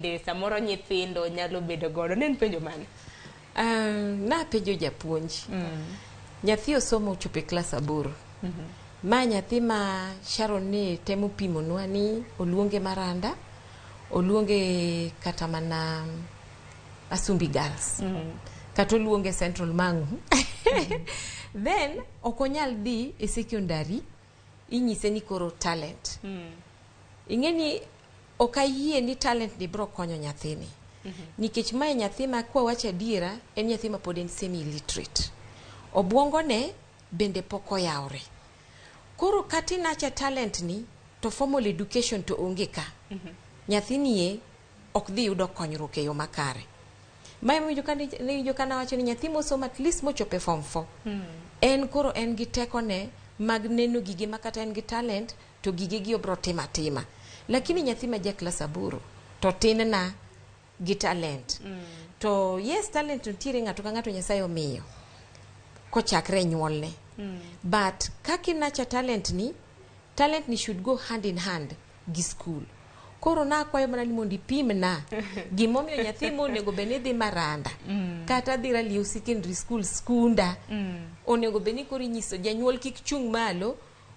Bende samoro nyithindo nyalo bedo godo? Ne en penjo mane? Napenjo japuonj. Nyathi osomo ochopo e klas 8. Ma nyathi ma Sharon ni temo pimonwa ni oluonge Maranda, oluonge kata mana Asumbi Girls. Kata oluonge Central Mangu. Then ok onyal dhi e secondary, inyise ni koro talent. Ing'e ni ok ayie ni talent ni bro konyo nyathini. Nikech mae nyathi ma kwawacho adiera en nyathi ma pod en semi illiterate. Obuongone bende pok oyawre. Koro kata inacha talent ni to formal education to onge ka. Nyathini e ok dhi yudo konyruok e yo makare. Mae iwinjo ka nawacho ni nyathi mosomo at least mochopo e form 4. En koro en gi tekone mag neno gige ma kata en gi talent to gige gi obro timo atima. Lakini nyathi ma ja klas 8 to tin na gi talent. To yes, talent nitiere, ng'ato ka ng'ato Nyasaye omiyo kochakre e nyuolne. But kaka inacha talent ni, talent ni should go hand in hand gi school. Koro nakwayo mana ni mondo ipimna gimomiyo nyathi monego bed ni dhi Maranda kata dhi Ralieu Secondary School, skunda onego bed ni koro inyiso janyuol kik chung' malo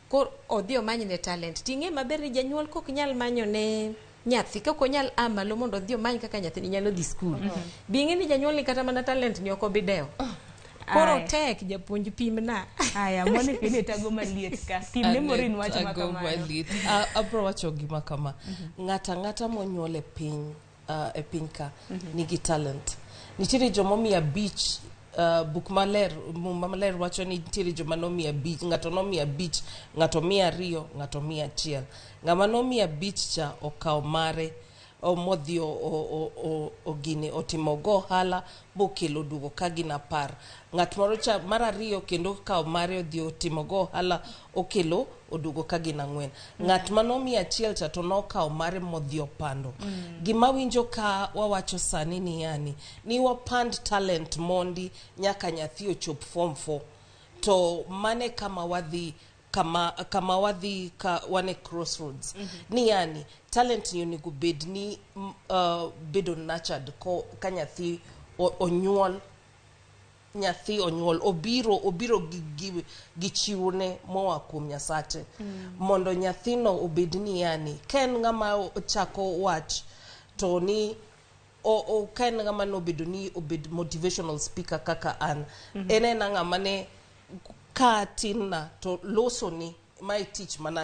koro odhi omanyne talent. Ting'e maber ni janyuol kok nyal manyo ne nyathi, kok onyal a malo mondo odhi omany kaka nyathini nyalo dhi skul, bi ing'e ni janyuol ni kata mana talent ni ok obi dewo. Koro Aya. tek, japuonj, pimna. Aya, Monica, ine tago maliet ka. Pimne Maureen wach ma Tago kamano. maliet. Abro wacho gima kama. Ng'ato ang'ata monyuol e piny ka nigi talent. Nitiere joma omiyo 5, buk maler, muma maler wacho ni nitiere joma nomiyo 5, ng'ato nomiyo 5, ng'ato miyo 2, ng'ato miyo 1. Ng'ama nomiyo 5 cha okawo mare modhi ogine otimo go ohala bokelo duogo ka gin 10. Ng'at moro cha mar ariyo kendo okawo mare, odhi otimo go ohala, okelo oduogo ka gin 4. Ng'at manomiyo 1 cha to nokawo mare modhi opando. Gima winjo ka wawacho sani ni yani ni wapand talent mondi nyaka nyathi ochop form 4, to mane kama wadhi, kama wadhi ka wan e crossroads ni yani talent ni onego bed ni bedo nurtured ko, ka nyathi onyuol, nyathi onyuol, obiro gi chiwone moa kuom Nyasache mondo nyathino obed ni yani ka en ng'ama chako wach to ni o ka en ng'ama nobedo ni obed motivational speaker kaka an, en ena ng'ama ne ka tin na to loso ni mae tich mana.